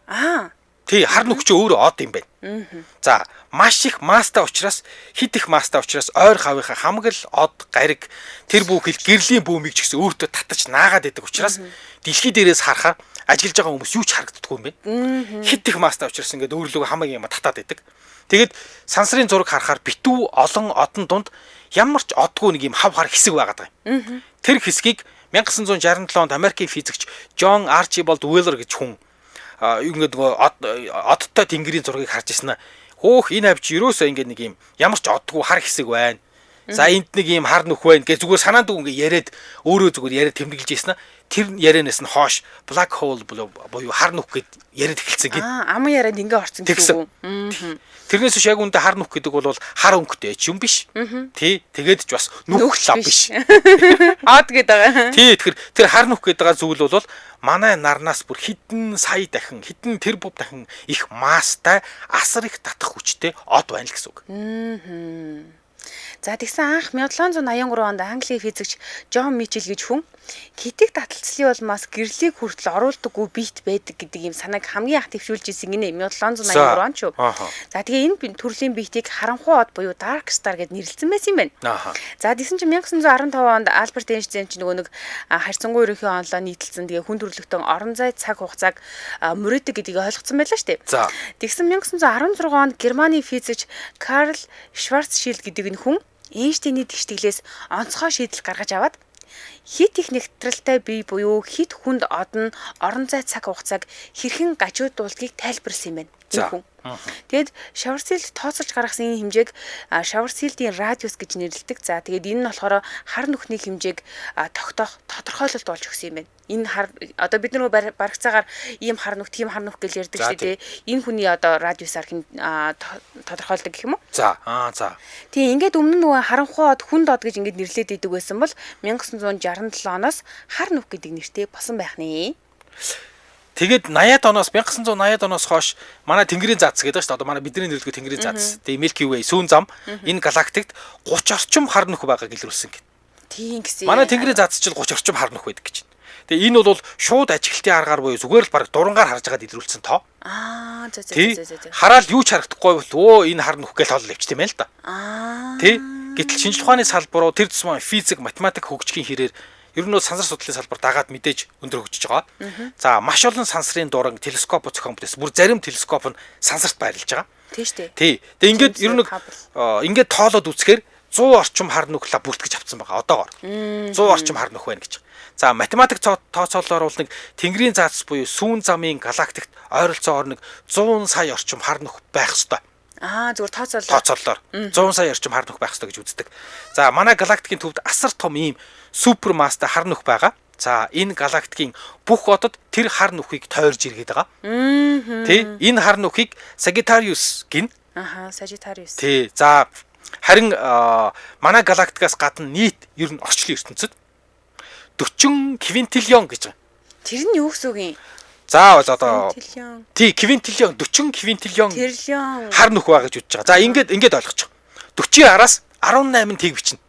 Аа. Тий, хар нүх чи өөрөө од юм байна. За, маш их масстай учраас хит их масстай учраас ойр хавийнхаа хамаг л од, гариг тэр бүх хил гэрлийн бөөмийг ч гэсэн өөртөө татаж наагаад байдаг учраас дэлхий дээрээс харахаар ажиллаж байгаа хүмүүс юу ч харагддаггүй юм байна. Хит их масстай учраас ингээд өөрлөгөө хамаг юм татаад байдаг. Тэгээд сансрын зураг харахаар битүү олон одон дунд ямар ч одгүй нэг юм хав хар хэсэг байгаад байгаа юм. Тэр хэсгийг 1967 онд Америкийн физикч Джон Арчибалд Уилер гэж хүн ингээд нөгөө одтой тэнгэрийн зургийг харж ирсэн. Хөөх энэ авч ерөөсөө ингээд нэг юм ямар ч одгүй хар хэсэг байна. За энд нэг юм хар нүх байна гэж зүгээр санаанд үг ингээд яриад өөрөө зүгээр яриад тэмдэглэж ирсэн. Тэр ярианаас нь хоош black hole буюу хар нүх гэд яриад эхэлсэн гэд. Аа аман ярианд ингээ орсон гэсэн үг. Тэрнээс биш яг үндэ хар нүх гэдэг бол хар өнгөтэй ч юм биш. Тий, тэгээд ч бас нүх лав биш. Од гэдэг байгаа. Тий, тэгэхээр тэр хар нүх гэдэг байгаа зүйл бол манай нарнаас бүр хэдэн сая дахин, хэдэн тэрбум дахин их масстай, асар их татах хүчтэй од байна л гэсэн үг. За тэгсэн анх 1783 онд Английн физикч Джон Мичел гэж хүн хитэг таталцлын улмаас гэрлийг хүртэл оруулдаггүй бит байдаг гэдэг ийм санааг хамгийн анх дэвшүүлж ирсэн гинэ 1783 он ч юу. За тэгээ энэ төрлийн битийг харанхуй од буюу Dark Star гэд нэрлэсэн байсан юм байна. За тэгсэн чинь 1915 онд Альберт Эйнштейн ч нөгөө нэг харьцангуй ерөнхий онолоо нийтэлсэн. Тэгээ хүн төрөлхтөн орон зай цаг хугацааг мөрөөдөг гэдгийг ойлгоцсон байлаа шүү дээ. Тэгсэн 1916 онд Германы физикч Карл Шварцшилд гэдэг энэ хүн Эйнштейний тэгштэглээс онцгой шийдэл гаргаж аваад хит их нэгтрэлтэй бие буюу хит хүнд од нь орон зай цаг хугацааг хэрхэн гажуудуулдгийг тайлбарласан юм байна. Энэ хүн. Тэгээд Шварцшилд тооцоолж гаргасан энэ хэмжээг Шварцшилдийн радиус гэж нэрлэдэг. За тэгээд энэ нь болохоор хар нүхний хэмжээг тогтоох тодорхойлолт болж өгсөн юм байна. Энэ хар одоо бид нар барагцаагаар ийм хар нүх, тийм хар нүх гэж ярьдаг шүү дээ. Энэ хүний одоо радиусаар тодорхойлдог гэх юм уу? За. Аа за. Тийм ингээд өмнө нь нөгөө харанхуй од, хүнд од гэж ингээд нэрлээд идэг байсан бол 1967 оноос хар нүх гэдэг нэртэй болсон байх нэ. Тэгээд 80-ад оноос 1980-ад оноос хойш манай Тэнгэрийн зац гэдэг шүү дээ. Одоо манай бидний нэрлэдэг Тэнгэрийн зац. Тэгээ Milky Way сүүн зам энэ галактикт 30 орчим хар нүх байгааг илрүүлсэн гэд. Тийм гэсэн. Манай Тэнгэрийн зац чинь 30 орчим хар нүх байдаг гэж. Тэгээ энэ бол шууд ажиглалтын аргаар буюу зүгээр л баг дурангаар харж байгаад илрүүлсэн тоо. Аа зөө зөө зөө зөө. Хараал юу ч харагдахгүй бол өө энэ хар нүх гэж тоолол явчих юм байна л да. Аа. Тий. Гэтэл шинжлэх ухааны салбар руу тэр тусмаа физик, математик хөгжихийн хэрээр ер нь бол сансар судлалын салбар дагаад мэдээж өндөр хөгжиж байгаа. За маш олон сансрын дуран телескоп зохион бүтээсэн. Бүр зарим телескоп нь сансарт байрлаж байгаа. Тийм шүү дээ. Тий. Тэгээ ингээд ер нь ингээд тоолоод үзэхээр 100 орчим хар нүхлээ бүртгэж авсан байгаа одоогоор. 100 орчим хар нүх байна гэж. За математик тооцоололоор бол нэг Тэнгэрийн зац буюу сүүн замын галактикт ойролцоогоор нэг 100 сая орчим хар нүх байх ёстой. Аа зүгээр тооцоолол. Тооцоололоор 100 сая орчим хар нүх байх ёстой гэж үздэг. За манай галактикийн төвд асар том ийм супермасстай хар нүх байгаа. За энэ галактикийн бүх одод тэр хар нүхийг тойрж иргээд байгаа. Тэ энэ хар нүхийг Sagittarius гин. Аха, Sagittarius. Тий. За харин манай галактикаас гадна нийт ер нь орчлон ертөнцид 40 квинтиллион гэж байгаа. Тэр нь юу гэсэн үг юм? За бол одоо тий квинтиллион 40 квинтиллион триллион хар нүх байгаа гэж үзэж байгаа. За ингээд ойлгочих. 40-ийн араас 18 тэг бичнэ.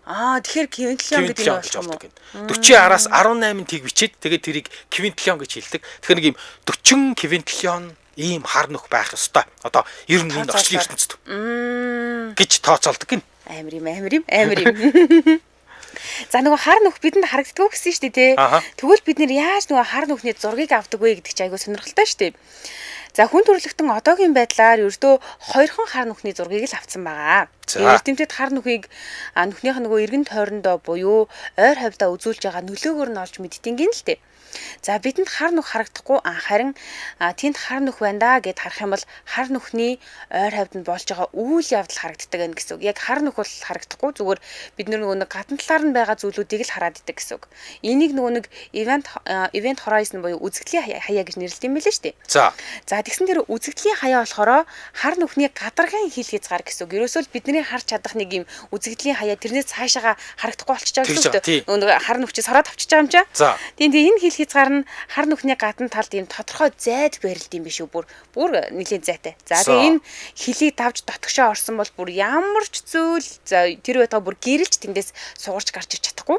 Аа тэгэхээр квинтиллион гэдэг нь болох юм уу? 40-ийн араас 18 тэг бичээд тэгээд тэрийг квинтиллион гэж хэлдэг. Тэгэхээр нэг юм 40 квинтиллион ийм хар нүх байх ёстой. Одоо ер нь энэ орчлон ертөнцид гэж тооцоолдог гин. Амар юм амар юм амар юм. За нөгөө хар нүх бидэнд харагддаггүй гэсэн шүү дээ тий. Тэгвэл бид нэр яаж нөгөө хар нүхний зургийг авдаг вэ гэдэг чинь айгүй сонирхолтой шүү дээ. За хүн төрөлхтөн одоогийн байдлаар ердөө 2хан хар нүхний зургийг л авсан байгаа. Эрдэмтэд хар нүхийг нүхнийх нь нөгөө эргэн тойрондоо буюу ойр хавьдаа үзүүлж байгаа нөлөөгөөр нь олж мэдтiin гин л дээ. За бидэнд хар нүх харагдахгүй харин тэнд хар нүх байна да гэд харах юм бол хар нүхний ойр хавьд нь болж байгаа үйл явдал харагддаг байна гэсэн үг. Яг хар нүх бол харагдахгүй зүгээр бид нөгөө нэг гадна талаар нь байгаа зүйлүүдийг л хараад идэг гэсэн үг. Энийг нөгөө нэг event horizon буюу үзэгдлийн хаяа гэж нэрлэдэг юм билээ шүү дээ. За тэгсэн тэр үзэгдлийн хаяа болохоор хар нүхний гадаргын хил хязгаар гэсэн үг. Ерөөсөө л бидний харж чадах нэг юм үзэгдлийн хаяа тэрнээс цаашаага харагдахгүй болчихж байгаа гэсэн үг. Нөгөө нэг хар нүх чи сороод авчиж байгаа юм чи. Тийм энэ хил хязгаар нь хар нүхний гадна талд ийм тодорхой зайд барилд юм биш үү? Бүр нэлийн зайтай. За тэгээ энэ хилийг давж дотгошоо орсон бол бүр ямар ч зүйл тэр байтугай бүр гэрэлж тэндээс сугарч гарч ирч чадахгүй.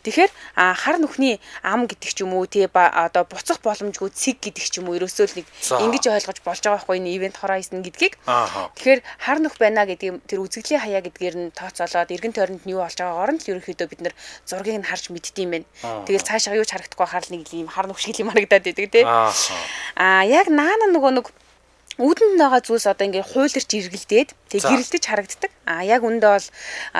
Тэгэхээр хар нүхний ам гэдэг ч юм уу тий одоо буцах боломжгүй цэг гэдэг ч юм уу ерөөсөө л нэг ингэж ойлгож болж байгаа байхгүй энэ event horizon гэдгийг. Тэгэхээр хар нүх байна гэдэг тэр үзэгдлийн хаяа гэдгээр нь тооцоолоод эргэн тойронд нь юу болж байгаагаар нь л ерөнхийдөө бид нэр зургийг нь харж мэддэм байх. Тэгэл цаашаа юу ч харагдахгүй харал нэг юм хар нүх шиг юм харагдаад идэг тий. Аа яг наана нөгөө нэг үүдэнд байгаа зүйлс одоо ингээ хуйларч эргэлдээд тэг гэрэлтэж харагддаг. А яг үндэ бол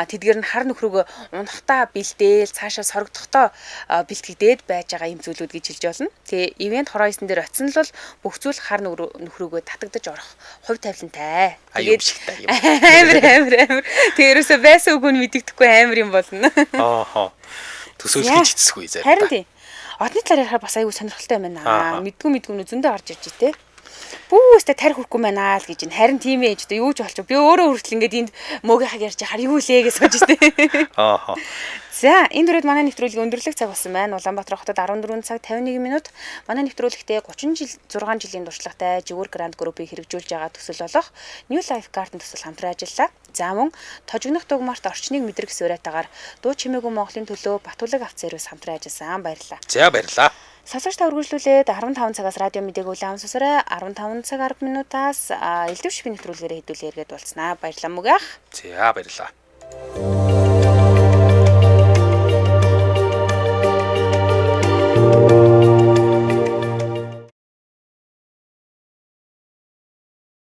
тэдгээр нь хар нүхрүүгөө унахтаа бэлдээл цаашаа сорогдохдоо бэлтгэгдээд байж байгаа юм зүйлүүд гэж хэлж болно. Тэгээ event horizon дээр очисон л бол бүх зүйл хар нүхрүүгөө татагдаж орох хувь тавилантай. Тэгээд амар амар амар. Тэгээ ерөөсөө байсан үг нь мэдэгдэхгүй амар юм болно. Ааха. Төсөөлөх гэж хэцгүй зарим. Харин тий. Одны талаар ярихаар бас аюу сонирхолтой юм байна. Мэдгүй нү зөндөө гарч ирж тий. Бүүстэй тарих хүрхгүй байна л гэж байна. Харин тийм ээ ч юу ч болчих. Би өөрөө хүртэл ингээд энд мөөгийнхаг ярьж хар юу лээ гэж сууж штэ. Аа. За энэ дөрөд манай нэвтрүүлгийн өндөрлөх цаг болсон байна. Улаанбаатар хотод 14 цаг 51 минут. Манай нэвтрүүлэгтээ 36 жилийн туршлагатай Жигүүр Гранд Группийг хэрэгжүүлж байгаа төсөл болох New Life Garden төсөл хамтран ажиллаа. За мөн тожигнох дугмарт орчныг мэдрэх суурьтайгаар дуу чимээгүй Монголын төлөө Батүлэг автосервис хамтран ажилласан. Баярлалаа. За баярлалаа. Сонсогч та үргэлжлүүлээд 15 цагаас радио мэдээг улаан сонсорой 15 цаг 10 минутаас элдв шипийн нэвтрүүлгээрээ хэдүүлээ эргээд уулзнаа. Баярлалаа мөгөөх. За баярлалаа.